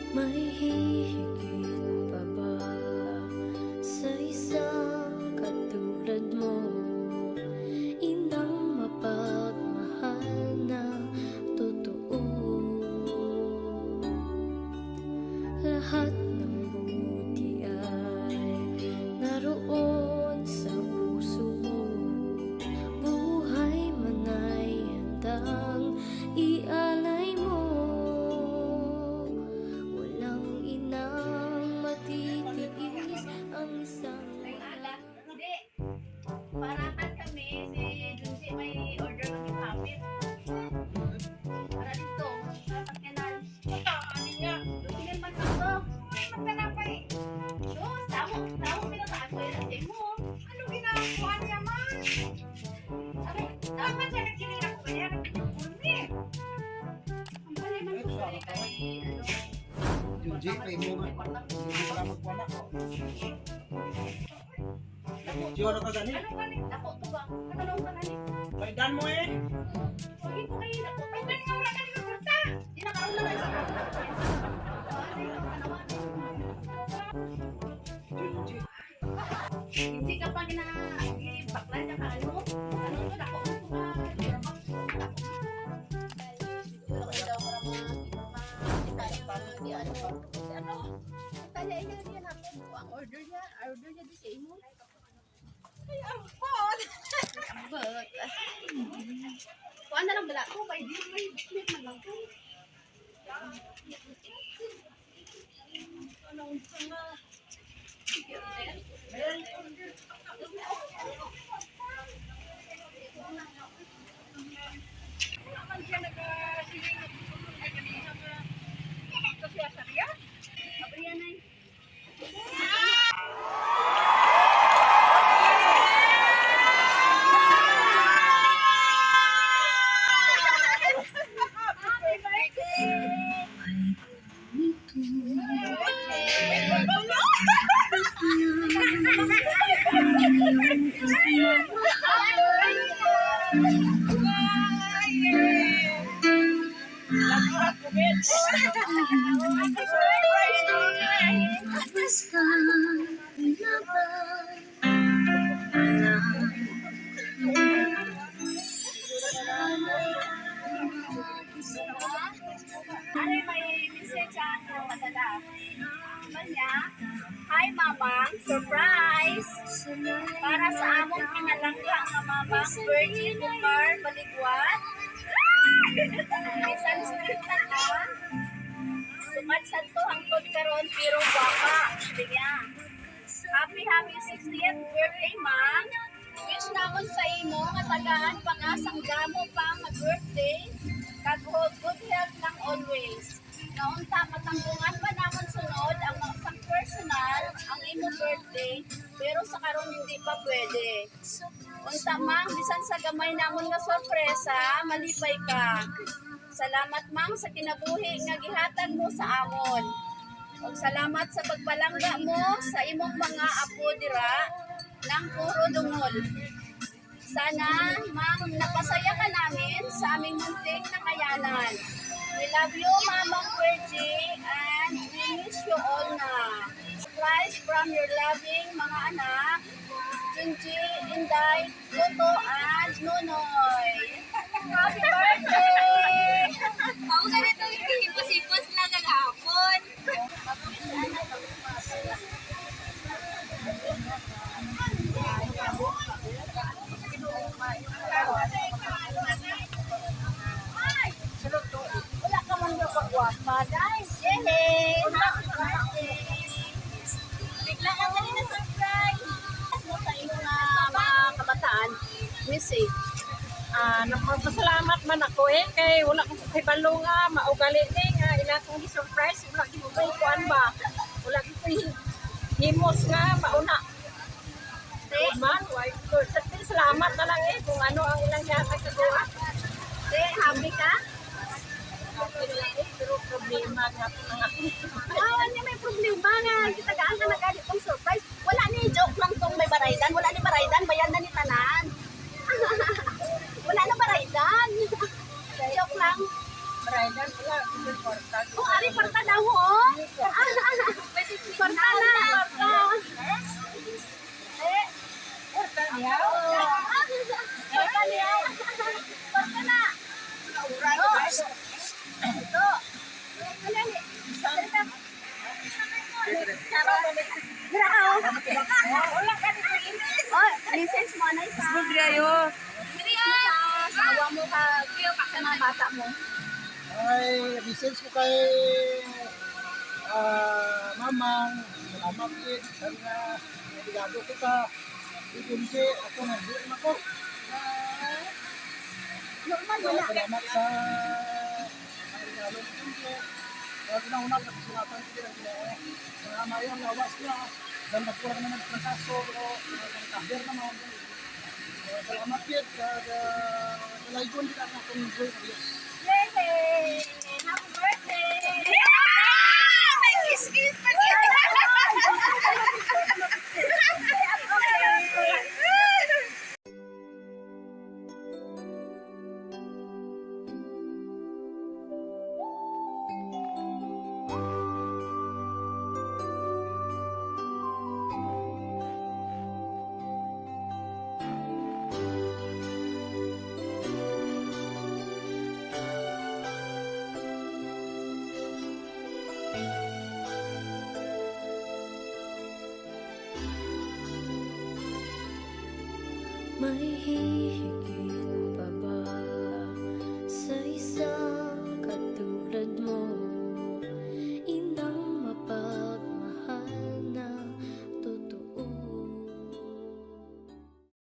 May hihigit pa ba sa isang katulad mo? Inang mapagmahal na totoo. Lahat ng buti ay naroon sa puso mo. Buhay man ay handang ialay mo. Walang inang matitiis ang isang Ay, hindi. Parahan kami, si Junji may order mag-ipapit. Para dito, sa sakyanan. Tingnan man lang to. So, tao, tao pinataas ko yun sa imo. Ano ginagawa niya, man? Sabi, Dapat siya nagsiling ako kaya nagpipulmi. ang pala man ko kay, ano, Junji, may mo nga. Hindi pala magwala. Video na ka gani. Ano gani? Dako to ba? Ano lang ka gani? Paidan mo eh. Huwag ko kayo, dako to. Ay, gani nga wala kami magpunta. Di na karoon na lang. Junji. Hindi ka pa gina bakla niya ka ano? Ano to dako to ka? Ano? Kaya iya niya hapon ang order niya di sa imo. Ay, ampon. But kuan na lang bala ko kay di may biscuit man lang ko. Ano unsa nga? Wala man siya nagasiling ay kanina nga. Ito siya sa riya. Abriya nay. Happy birthday! Basta laban lang. Ari may message ang padala. Sabi niya, "Hi Mamang, surprise! Para sa among pinalangga nga Mamang Virgin Bukar Baligwat. May sunscreen na ka. Sukat sa to hangtod karon pero gwapa." Sabi niya. "Happy happy 60th birthday, Ma'am. Wish namon sa imo nga tagaan pangasang damo pa nga birthday kag good health lang always. Naunta matanggungan pa namon sunod ang isang personal ang imo birthday pero sa karon hindi pa pwede. Unta Mang, bisan sa gamay namon nga sorpresa, malipay ka. Salamat Mang sa kinabuhi nga gihatag mo sa amon. Ug salamat sa pagpalangga mo sa imong mga apo dira ng puro dungol. Sana, Ma'am, napasaya ka namin sa aming munting nakayanan. We love you, Mamang Virgie, and we miss you all na. Surprise from your loving mga anak, Junji, Inday, Toto, and Nonoy. Happy birthday!" Ako ganito, hipos-hipos lang kagahapon. Wala ka man daw pagwapa, guys. Yay! Happy birthday! Bigla ka kanina surprise. Mo sa imong mga kabataan, message. Ah, nagpapasalamat man ako eh kay wala ko kahibalo nga maugali ni nga ila kong gi-surprise, wala gid ko kuan ba. Wala gid ko himos nga mauna. Te, Man, why ko sa salamat na lang eh kung ano ang ilang gihatag sa buha. te, happy ka? Okay na lang eh, pero problema nga po nang ako. Ah, niya may problema nga. Gitagaan ka na galit tong surprise. Wala ni joke lang tong may baraydan. Wala ni baraydan, bayan na ni tanan. Wala na baraydan. Joke lang. Bridal wala ko kwarta. Kung ari parta daw oh. Dira ka oh. Wala ka dito. Oh, message mo anay sa. Message mo sa asawa mo kag sa mga bata mo. Ay, message ko kay mamang, salamat gid sana nabigado kita. MJ, ako nagdiin ako. Normal wala. Salamat sa ang regalo ni MJ. Kaya una-una, nakasulatan ko din ang Ginoo. Sa mayong lawas niya, dahil nagkulang naman ng kaso, pero nagkaber naman. Kaya salamat gid, kaya kalaygon din ang akong joy sa Diyos. Yay! Happy birthday! Yeah! May kiss-kiss pa. May hihigit pa ba?